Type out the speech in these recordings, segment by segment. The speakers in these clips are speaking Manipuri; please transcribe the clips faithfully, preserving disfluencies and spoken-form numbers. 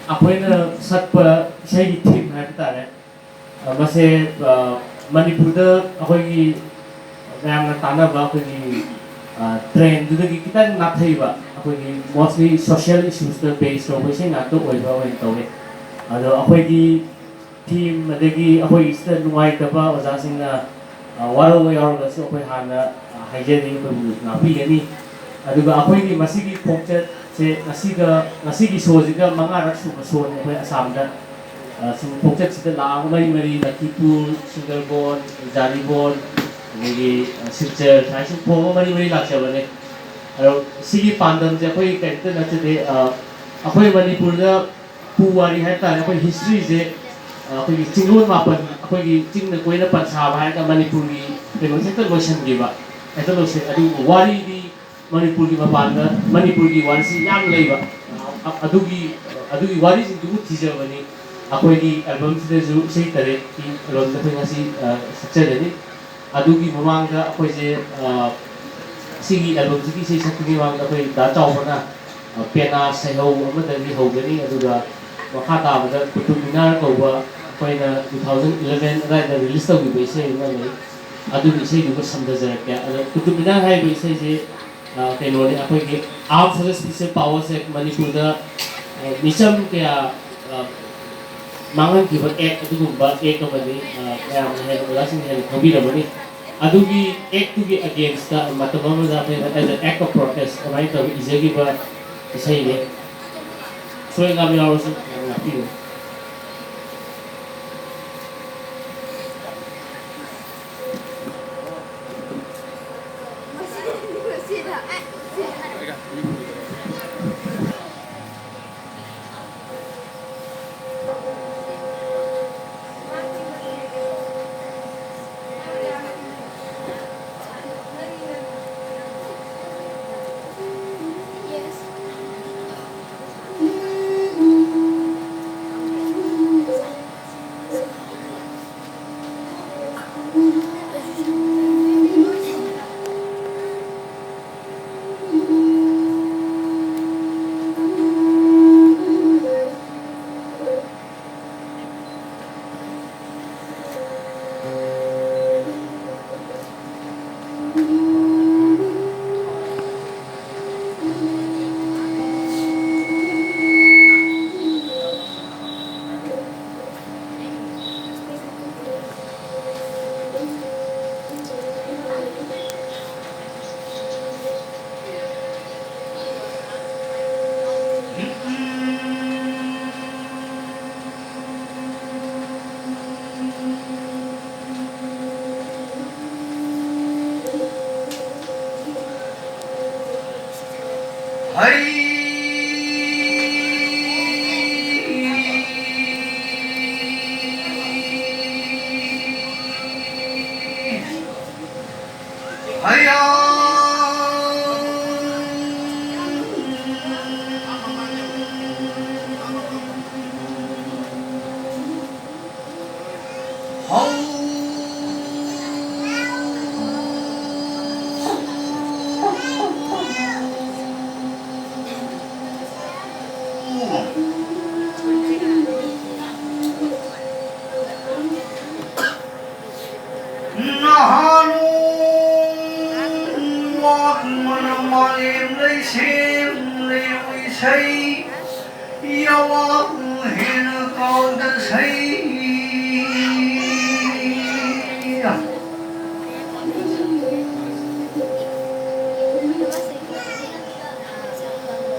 ꯑꯩꯈꯣꯏꯅ ꯁꯛꯄ ꯏꯁꯩꯒꯤ ꯊꯤꯝ ꯍꯥꯏꯕ ꯇꯥꯔꯦ, ꯑ, ꯃꯁꯦ, ꯑ, ꯃꯅꯤꯄꯨꯔꯗ ꯑꯩꯈꯣꯏꯒꯤ ꯃꯌꯥꯝꯅ ꯇꯥꯟꯅꯕ ꯑꯩꯈꯣꯏꯒꯤ, ꯑ, ꯇ꯭ꯔꯦꯟꯗꯨꯗꯒꯤ ꯈꯤꯇꯪ ꯅꯥꯊꯩꯕ, ꯑꯩꯈꯣꯏꯒꯤ mostly social issuesꯇ base ꯇꯧꯕ ꯏꯁꯩ ꯉꯥꯛꯇ ꯑꯣꯏꯕ ꯑꯣꯏꯅ ꯇꯧꯋꯦ꯫ ꯑꯗꯣ ꯑꯩꯈꯣꯏꯒꯤ ꯊꯤꯝ, ꯑꯗꯒꯤ ꯑꯩꯈꯣꯏꯒꯤꯁꯤꯗ ꯅꯨꯡꯉꯥꯏꯇꯕ ꯑꯣꯖꯥꯁꯤꯡꯅ, ꯑ, ꯋꯥꯔꯧꯕ ꯌꯥꯎꯔꯒꯁꯨ ꯑꯩꯈꯣꯏ ꯍꯥꯟꯅ, ꯑ, ꯍꯥꯏꯖꯔꯤ, ꯑꯩꯈꯣꯏꯕꯨ ꯉꯥꯛꯄꯤꯒꯅꯤ꯫ ꯑꯗꯨꯒ ꯑꯩꯈꯣꯏꯒꯤ ꯃꯁꯤꯒꯤ ꯈꯣꯡꯆꯠꯁꯦ, ꯉꯁꯤꯒ, ꯉꯁꯤꯒꯤ ꯁꯣꯁꯤꯒ ꯃꯉꯥꯔꯛ ꯁꯨꯕ ꯁꯣꯅꯤ ꯑꯩꯈꯣꯏ ꯑꯁꯥꯝꯗ꯫ ꯑ, ꯁꯨꯝ ꯈꯣꯡꯆꯠꯁꯤꯗ ꯂꯥꯛꯑꯒ ꯃꯔꯤ ꯃꯔꯤ ꯂꯈꯤꯄꯨꯔ, ꯁꯨꯟꯗꯔꯕꯣꯟ, ꯖꯥꯔꯤꯕꯣꯟ, ꯑꯗꯒꯤ, ꯑ, ꯁꯤꯜꯆꯔ ꯁꯨꯃꯥꯏꯅ ꯁꯨꯝ ꯈꯣꯡꯉꯒ ꯃꯔꯤ ꯃꯔꯤ ꯂꯥꯛꯆꯕꯅꯦ꯫ ꯑꯗꯣ ꯁꯤꯒꯤ ꯄꯥꯟꯗꯝꯁꯦ ꯑꯩꯈꯣꯏ ꯀꯔꯤꯝꯇ ꯅꯠꯆꯗꯦ꯫ ꯑ, ꯑꯩꯈꯣꯏ ꯃꯅꯤꯄꯨꯔꯗ ꯄꯨꯋꯥꯔꯤ ꯍꯥꯏꯕ ꯇꯥꯔꯦ, ꯑꯩꯈꯣꯏ ꯍꯤꯁꯇ꯭ꯔꯤꯁꯦ, ꯑ, ꯑꯩꯈꯣꯏꯒꯤ ꯆꯤꯡꯂꯣꯟ ꯃꯥꯄꯟ, ꯑꯩꯈꯣꯏꯒꯤ ꯆꯤꯡꯅ ꯀꯣꯏꯅ ꯄꯟꯁꯥꯕ ꯍꯥꯏꯔꯒ ꯃꯅꯤꯄꯨꯔꯒꯤ ꯀꯩꯅꯣꯁꯦ ꯍꯦꯛꯇ ꯂꯣꯏꯁꯤꯟꯈꯤꯕ, ꯍꯦꯛꯇ ꯂꯣꯏꯁꯤꯟ, ꯑꯗꯨꯕꯨ ꯋꯥꯔꯤꯗꯤ ꯃꯅꯤꯄꯨꯔꯒꯤ ꯃꯄꯥꯟꯗ ꯃꯅꯤꯄꯨꯔꯒꯤ ꯋꯥꯔꯤꯁꯤ ꯌꯥꯝ ꯂꯩꯕ꯫ ꯑ-, ꯑꯗꯨꯒꯤ, ꯑꯗꯨꯒꯤ ꯋꯥꯔꯤꯁꯤꯡꯗꯨꯕꯨ ꯊꯤꯖꯕꯅꯤ꯫ ꯑꯩꯈꯣꯏꯒꯤ ꯑꯦꯜꯕꯝꯁꯤꯗꯁꯨ ꯏꯁꯩ ꯇꯔꯦꯠꯀꯤ ꯑꯦꯜꯕꯝꯗ ꯑꯩꯈꯣꯏ ꯉꯁꯤ, ꯑ, ꯁꯛꯆꯒꯅꯤ꯫ ꯑꯗꯨꯒꯤ ꯃꯃꯥꯡꯗ ꯑꯩꯈꯣꯏꯁꯦ, ꯑ, ꯁꯤꯒꯤ ꯑꯦꯜꯕꯝꯁꯤꯒꯤ ꯏꯁꯩ ꯁꯛꯄꯒꯤ ꯃꯃꯥꯡꯗ ꯑꯩꯈꯣꯏ ꯗꯥ ꯆꯥꯎꯕꯅ, ꯑ, ꯄꯦꯅꯥ ꯁꯩꯍꯧ ꯑꯃꯗꯒꯤ ꯍꯧꯒꯅꯤ, ꯑꯗꯨꯒ ꯃꯈꯥ ꯇꯥꯕꯗ ꯀꯨꯇꯨꯕ ꯃꯤꯅꯥꯔ ꯀꯧꯕ ꯑꯩꯈꯣꯏꯅ two thousand eleven ꯑꯗꯨꯋꯥꯏꯗ release ꯇꯧꯈꯤꯕ ꯏꯁꯩ ꯑꯃ ꯂꯩ꯫ ꯑꯗꯨꯒꯤ ꯏꯁꯩꯗꯨꯒ ꯁꯝꯊꯖꯔꯛꯀꯦ꯫ ꯑꯗꯣ ꯀꯨꯇꯨꯕ ꯃꯤꯅꯥꯔ ꯍꯥꯏꯔꯤꯕ ꯏꯁꯩꯁꯤ, ꯑ, ꯀꯩꯅꯣꯅꯤ, ꯑꯩꯈꯣꯏꯒꯤ Armed Forces Special Powers Act ꯃꯅꯤꯄꯨꯔꯗ, ꯑ, ꯃꯤꯆꯝ ꯀꯌꯥ, ꯑ, ꯃꯥꯡꯍꯟꯈꯤꯕ act, ꯑꯗꯨꯒꯨꯝꯕ act ꯑꯃꯅꯤ꯫ ꯑ, ꯃꯌꯥꯝꯅ ꯍꯦꯟꯅ, ꯑꯣꯖꯥꯁꯤꯡꯅ ꯍꯦꯟꯅ ꯈꯪꯕꯤꯔꯝꯃꯅꯤ꯫ ꯑꯗꯨꯒꯤ actꯇꯨꯒꯤ againstꯇ ꯃꯇꯝ ꯑꯃꯗ ꯑꯩꯈꯣꯏꯅ as an act of protest ꯑꯗꯨꯃꯥꯏꯅ ꯇꯧꯔꯒ ꯏꯖꯈꯤꯕ ꯏꯁꯩꯅꯤ꯫ ꯁꯣꯏ ꯉꯥꯝ ꯌꯥꯎꯔꯁꯨ ꯌꯥꯝ ꯉꯥꯛꯄꯤꯌꯨ꯫ ꯅꯍꯥꯟ ꯋꯥꯠꯃꯅ ꯃꯥꯂꯦꯝ ꯂꯩꯁꯦꯝ ꯂꯩꯔꯣꯏ ꯏꯁꯩ ꯌꯥꯋꯥ ꯍꯦꯟꯅ ꯀꯥꯎꯗ ꯁꯩ꯫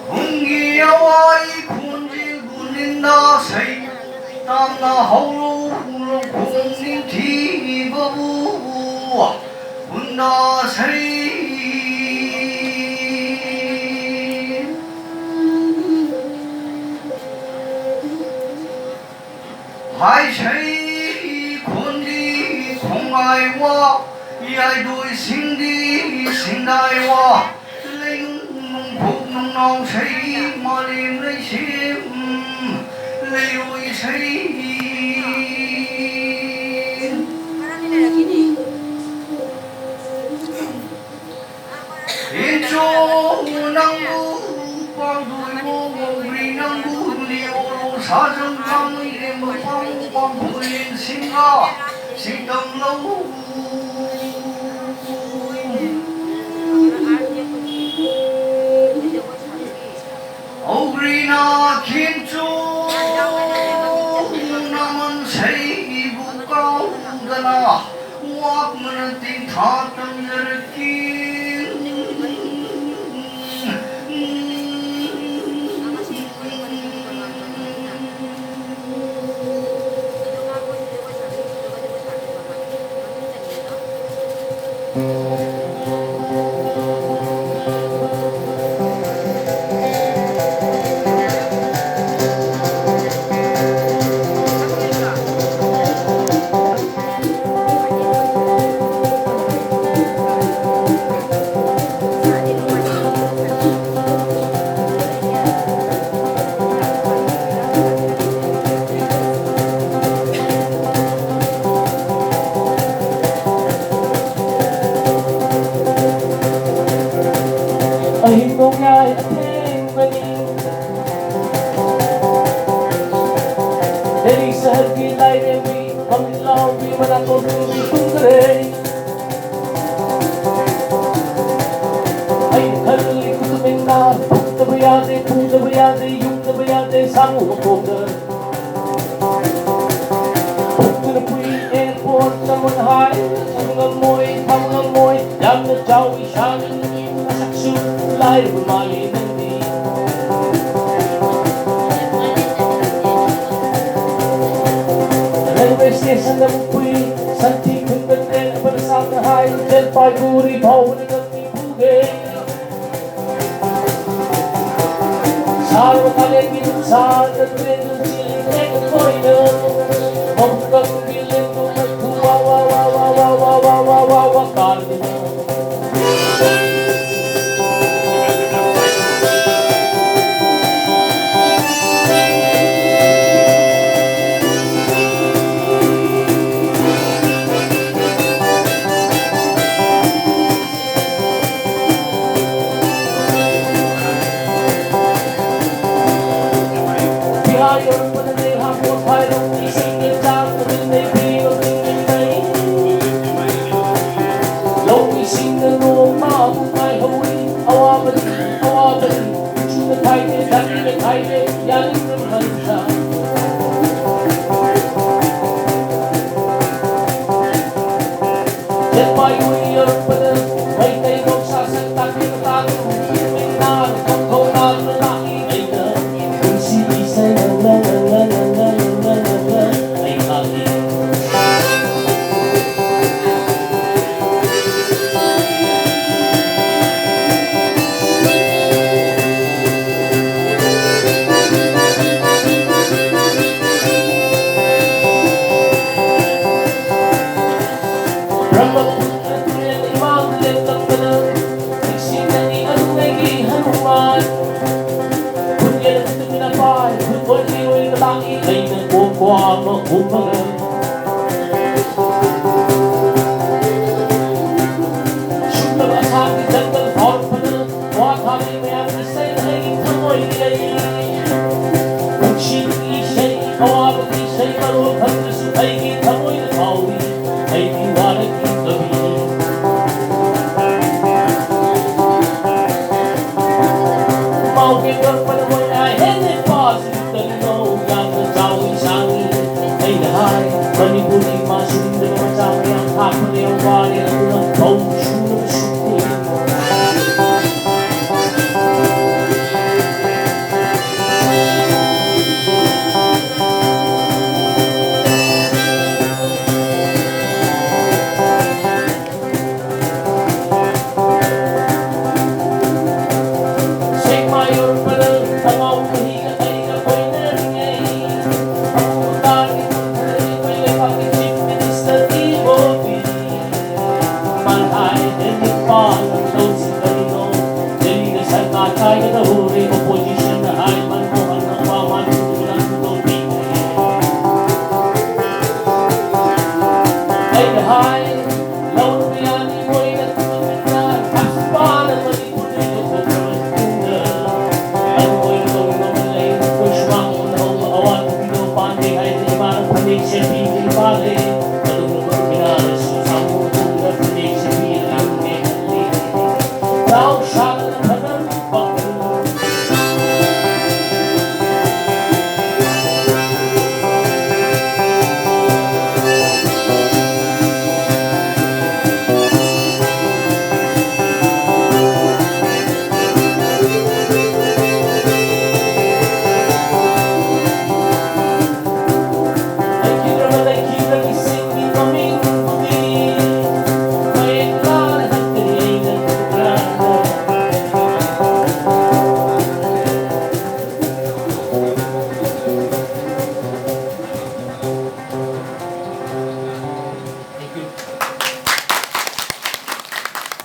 ꯍꯨꯝꯒꯤ ꯌꯥꯋꯥ ꯈꯣꯟꯖꯦꯜꯕꯨ ꯅꯤꯟꯗꯥ ꯁꯩ ꯇꯥꯝꯅ ꯍꯧꯔꯨ ꯂꯧꯈꯣꯡ ꯅꯤꯡꯊꯤꯕꯕꯨ ꯍꯨꯟꯗꯥ ꯁꯩ꯫ ꯍꯥꯏꯁꯩ ꯈꯣꯟꯗꯤ ꯈꯣꯡꯉꯥꯏ ꯋꯥ, ꯌꯥꯏꯗꯣꯏ ꯁꯤꯡꯗꯤ ꯁꯤꯡꯗꯥꯏ ꯋꯥ, ꯂꯩꯅꯨꯡ ꯅꯣꯡꯄꯣꯛ ꯅꯣꯡꯅꯥꯎ ꯁꯩ, ꯃꯥꯂꯦꯝ ꯂꯩꯁꯦꯝ ꯂꯩꯔꯣꯏ ꯁꯩ꯫ ꯏꯟꯆꯣ ꯅꯪꯕꯨ ꯄꯥꯡꯗꯣꯏꯕꯣ ꯉꯧꯔꯤ ꯅꯪꯕꯨ ꯂꯤꯑꯣ ꯁꯥꯖꯝ ꯄꯥꯝꯃꯩ ꯔꯦꯝꯕ ꯄꯥꯝꯃꯨ ꯄꯥꯝꯐꯣꯏ ꯁꯤꯡꯒꯥ ꯁꯤꯡꯇꯝ ꯂꯧ꯫ ꯍꯧꯒ꯭ꯔꯤꯅ ꯈꯤꯟꯆꯨ ꯅꯃꯟ ꯁꯩꯕꯨ ꯀꯥꯎꯗꯅ ꯋꯥꯛꯃꯅ ꯇꯤꯟꯊꯥ ꯇꯝꯖꯔꯛꯈꯤ꯫ ꯃꯅꯥꯇꯣꯟ ꯇꯨꯡꯒꯤ ꯇꯨꯝꯈꯔꯦ꯫ ꯑꯩꯅ ꯈꯜꯂꯤ ꯈꯨꯠꯇꯨꯃꯦꯟꯅ ꯐꯨꯗꯕ ꯌꯥꯗꯦ, ꯐꯨꯗꯕ ꯌꯥꯗꯦ, ꯌꯨꯝꯗꯕ ꯌꯥꯗꯦ, ꯁꯥꯃꯨ ꯃꯈꯣꯡꯗ꯫ ꯐꯨꯗꯨꯅ ꯄꯨꯏ airport ꯇ ꯃꯣꯏꯅ ꯍꯥꯏ, ꯊꯝꯕ ꯉꯝꯃꯣꯏ, ꯊꯝꯕ ꯉꯝꯃꯣꯏ, ꯌꯥꯝꯅ ꯆꯥꯎꯏ ꯁꯥꯅꯤ꯫ ꯁꯨ ꯂꯥꯏꯔꯕ ꯃꯥꯜꯂꯤ ꯅꯪꯗꯤ꯫ Railway station ꯗ ꯑꯃꯨꯛ ꯄꯨꯏ, ꯁꯟꯊꯤ ꯈꯨꯟꯕ train ꯑꯃꯅ ꯁꯥꯡꯅ ꯍꯥꯏ, ꯖꯜꯄꯥꯏꯒꯨꯔꯤ ꯐꯥꯎꯕꯗ ꯅꯪꯗꯤ ꯄꯨꯒꯦ꯫ ꯁꯥꯔꯕ ꯀꯥꯂꯦꯟꯒꯤ ꯅꯨꯡꯁꯥꯗ train ꯗꯨ ꯆꯦꯜꯂꯤ ꯂꯦꯡꯗꯅ ꯀꯣꯏꯅ꯫ ꯃꯍꯨꯠ ꯀꯪꯕꯤ ꯂꯦꯡꯗꯨ ꯃꯩꯈꯨ ꯋꯥ ꯋꯥ ꯋꯥ ꯀꯥꯟꯗꯨꯅ꯫ ꯂꯧꯃꯤꯁꯤꯡꯅ ꯅꯣꯡꯃ ꯑꯃꯨꯛ ꯉꯥꯏꯍꯧꯔꯤ꯫ ꯑꯋꯥꯕꯅꯤ, ꯑꯋꯥꯕꯅꯤ, ꯆꯨꯝꯅ ꯈꯥꯏꯗꯦ, ꯗꯥꯏꯔꯤꯗ ꯈꯥꯏꯗꯦ, ꯌꯥꯅꯤꯡꯗꯕ ꯃꯔꯝꯗ꯫ ꯁꯦꯛꯃꯥꯏ ꯍꯨꯏ ꯌꯧꯔꯛꯄꯗ ꯃꯩꯇꯩ ꯅꯣꯡꯁꯥ ꯁꯛ ꯇꯥꯛꯄꯤ ꯃꯇꯥꯒꯨꯝ ꯃꯤꯠ ꯅꯥ ꯈꯣꯡꯈꯧ ꯅꯥꯗꯨꯅ ꯂꯥꯛꯏ꯫ ꯑꯩꯅ ꯄꯨꯟꯁꯤꯒꯤ ꯁꯩꯔꯦꯡ ꯂꯩꯉꯥꯛꯀꯤ ꯕ꯭ꯔꯍ꯭ꯃꯄꯨꯇ꯭ꯔ ꯇꯨꯔꯦꯜ ꯏꯃꯥꯡꯗ ꯂꯦꯞꯂꯛꯄꯗ ꯅꯤꯡꯁꯤꯡꯂꯛꯏ ꯑꯗꯨꯝ ꯑꯩꯒꯤ ꯍꯅꯨꯃꯥꯟ꯫ ꯈꯨꯟꯒꯤ ꯃꯇꯨꯡ ꯏꯟꯅ ꯄꯥꯏ ꯈꯨꯠ ꯑꯣꯏ ꯀꯩ ꯑꯣꯏ ꯂꯥꯛꯏ꯫ ꯑꯩꯅ ꯀꯣꯛ ꯀ꯭ꯋꯥ ꯑꯃ ꯎꯞꯄꯒ